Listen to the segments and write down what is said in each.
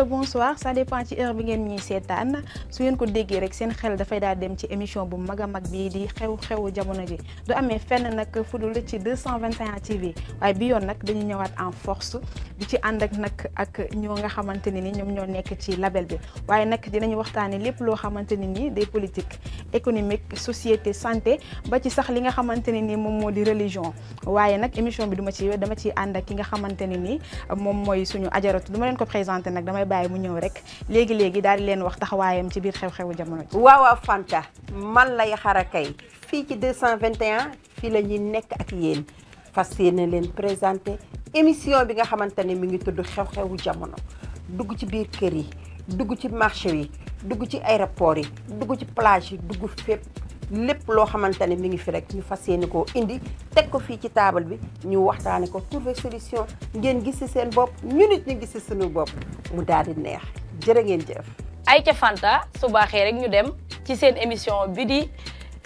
bonsoir ça dépend ci heure bi ngeen ñuy seetaan su ngeen ko déggee rek seen xel dafay daal dem ci émission bu mag a mag bii di xew-xewu jamono ji du amee fenn nag fudul ci 221 TV waaye bi yoon nag dañuy ñëwaat en force di ci ànd ak ñoo nga xamante ne ni ñoom ñoo nekk ci label bi waaye nag dinañu waxtaane lépp loo xamante ne ni des politiques économiques société santé ba ci sax li nga xamante ne ni moom moo di religion waaye nag émission bi dama ciy ànd ak ki nga xamante ne ni moom mooy suñu ajaratu du ma leen ko présenté nag damay bàyyi mu ñëw rek léegi daal di leen wax taxawaayam ci biir xew-xewu jamono ji. waaw Fanta man lay xarakay fii ci 221 fii la ñuy nekk ak yéen fas yéene leen présenté émission bi nga xamante ne mi ngi tudd xew-xewu jamono dugg ci biir kër yi dugg ci marché yi dugg ci aéroport yi dugg ci plage yi dugg fépp lépp loo xamante ne mi ngi fi rek ñu fas yéene koo indi teg ko fii ci table bi ñu waxtaane ko trouver solution ngeen gis ci seen bopp ñu nit ñu gis ci suñu bopp mu daal di neex jërë ngeen jëf. ay ca Fanta su baaxee rek ñu dem ci seen émission bi di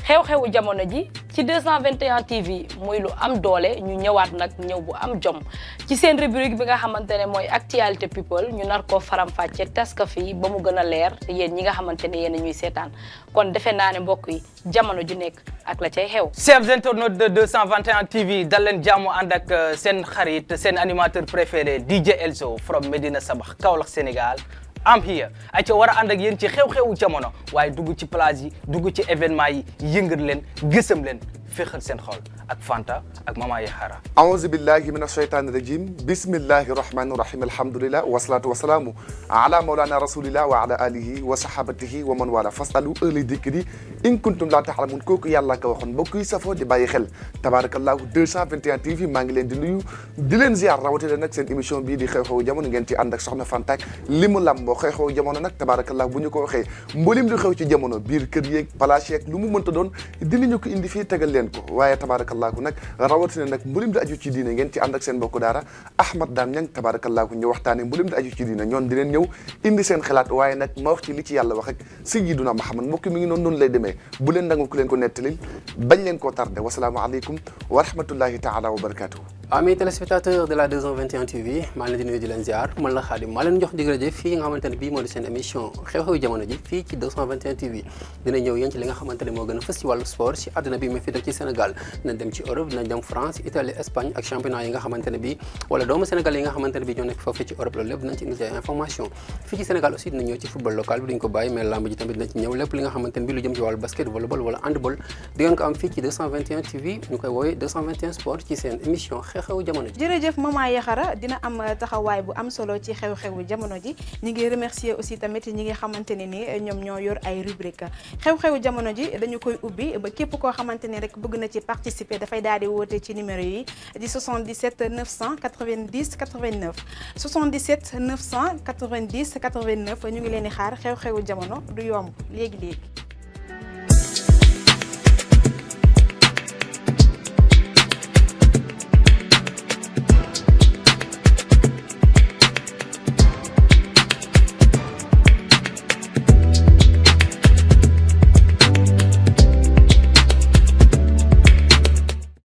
xew-xewu jamono ji ci 221 TV muy lu am doole ñu ñëwaat nag ñëw bu am jom ci seen rubrique bi nga xamante ne mooy actualité people ñu nar koo faram-fàcce tas ko fii ba mu gën a leer yéen ñi nga xamante ne yéen a ñuy seetaan kon defe naa ne mbokk yi jamono ju nekk ak la cay xew. chers internautes de 221 TV dal leen jàmm ànd ak seen xarit seen animateur préféré DJ Elzo from Medina Sabax Kaolack Sénégal. am here ay ca war a ànd ak yéen ci xew-xewu jamono waaye dugg ci plage yi dugg ci événement yi yëngal leen gësam leen féexal seen xol ak Fanta ak Mama Yaxara aouzu billahi min ashaytani rajim bismillahi rahmani rahim alhamdulillah wasalatu wasalaamu ala maulana rasulillah wa ala alihi wa sahabatihi wa man wala fasalu ahli dikri in kuntum la ta'lamun kooku yàlla ko waxoon mbokk yi safoo di bàyyi xel tabarakallahu 221 TV maa ngi leen di nuyu di leen ziar rawatina nag seen émission bii di xew-xewu jamono ngeen ci ànd ak soxna Fanta li mu lamboo xew-xewu jamono nag tabarakallahu bu ñu ko waxee mbolim lu xew ci jamono biir kër yeeg palaas yeeg lu mu mënta doon dinañu ko indi fii tegal leen ko waaye tabarakallahu nag rawatina nag mbolim di aju ci diine ngeen ci ànd ak seen mbokku daara Ahmad Dame Niang tabarakallahu ñu waxtaane mbolim di aju ci diine ñoon di leen ñëw indi seen xalaat waaye nag ma wax ci li ci yàlla wax ak sayyiduna Muhammad mbokk mi ngi noonu lay demee bu leen nangu ku leen ko nettalil bañ leen koo tardé wasalaamu aleykum wa rahmatullahi taala wa barakatuhu. Amis téléspectateurs de la 221 TV maa ngi leen di nuyu di leen ziar man la Khadim maa leen jox dig rajo fii nga xamante ne bii moo di seen émission xew-xewu jamono ji fii ci 221 TV dina ñëw yéen ci li nga xamante ne moo gën a fës ci wàllu sport ci àdduna bi mais fii def ci Sénégal dinañ dem ci Europe dinañ dem France Italie Espagne ak championnat yi nga xamante ne bii wala doomu Sénégal yi nga xamante ne bii ñoo nekk foofu ci Europe loolu lépp dinañ ci indi ay information fii ci Sénégal aussi dina ñëw ci football local bi duñ ko bàyyi mais lamb ji tamit dinañ ci ñëw lépp li nga xamante ne bii lu jëm ci wàllu basket volleyball wala handball di ngeen ko am fii ci 221 TV ñu koy woowee 221 sport ci seen émission xew-xewu jamono ji. jërëjëf Mama Yaxara dina am taxawaay bu am solo ci xew-xewu jamono ji ñi ngi remercier aussi tamit ñi nga xamante ne ni ñoom ñoo yor ay rubrique xew-xewu jamono ji dañu koy ubbi ba képp koo xamante ne rek bëgg na ci participer dafay daal di woote ci numéro yi di 77 990 89 77 990 89 ñu ngi leen di xaar xew-xewu jamono du yomb léegi-léegi